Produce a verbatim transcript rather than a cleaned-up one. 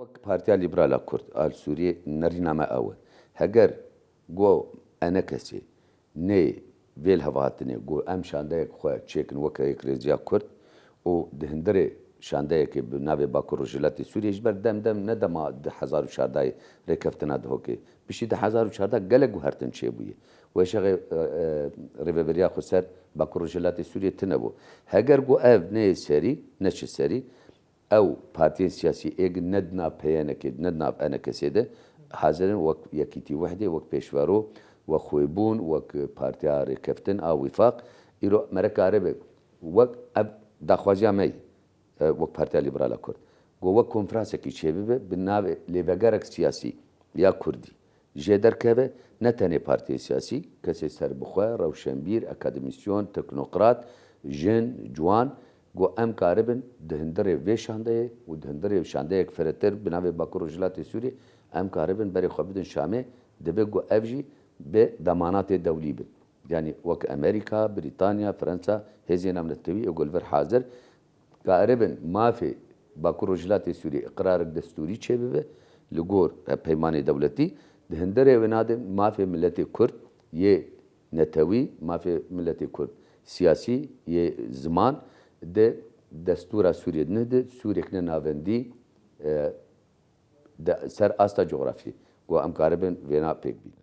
Wek Partiya Lîberal a Kurd a li Sûriyê nerîna me ew e. Heger go enekesê nê vê lihevhatinê go em şandeyek xwe çêkin weke Yekrêziya Kurd û di hundirê şandeyekê bi navê Bakur Rojhilatê Sûriyê ji ber dem dem ne dema du hezar û çardeh rêkeftina Dihokê. Piştî du hezar û çardeh gelek guhertin çêbûye. Wê şexê, e, e, rêveberiya xweser Bakur Rojhilatê Sûriyê tune bû. Heger go ev neyê serî, neçe serî, ew partiyên siyasî ê ne di nav P Y N'kê, ne di nav enekesê de hazir in wek Yekîtî Wehdê, wek Pêşvero, wek Xwêbûn, wek Partiya Rêkeftin a Wîfaq. Îro mere karibe wek ev daxwaziya me ye, e, wek Partiya Lîberal a Kurd. Go wek konferansekî çêbibe, bi navê lêvegerek siyasî ya Kurdî jê derkeve, ne tenê partiyên siyasî, kesê serbixwe, rewşenbîr, akademîsyon, teknokrat, jin, ciwan, go em karibin di hundirê vê şandeyê û di hundirê şandeyek firehtir bi navê Bakur Rojhilatê Sûriyê, em karibin berê xwe bidin Şamê, dibe go ev jî bi demanatê dewlî bin. Yanî wek Amerîka, Brîtanya, Fransa, hêzên navnetewî ê go li vir hazir, karibin mafê Bakur Rojhilatê Sûriyê qirarek destûrî çêbibe li gor, e, peymanê dewletî, di hundirê wina de mafê miletê Kurd yê netewî, mafê miletê Kurd siyasî, yê ziman di destûra Sûriyê di neh de sûrek ne navendî, e, de, ser asta cografyê ku em karibin vêna pêk bînin.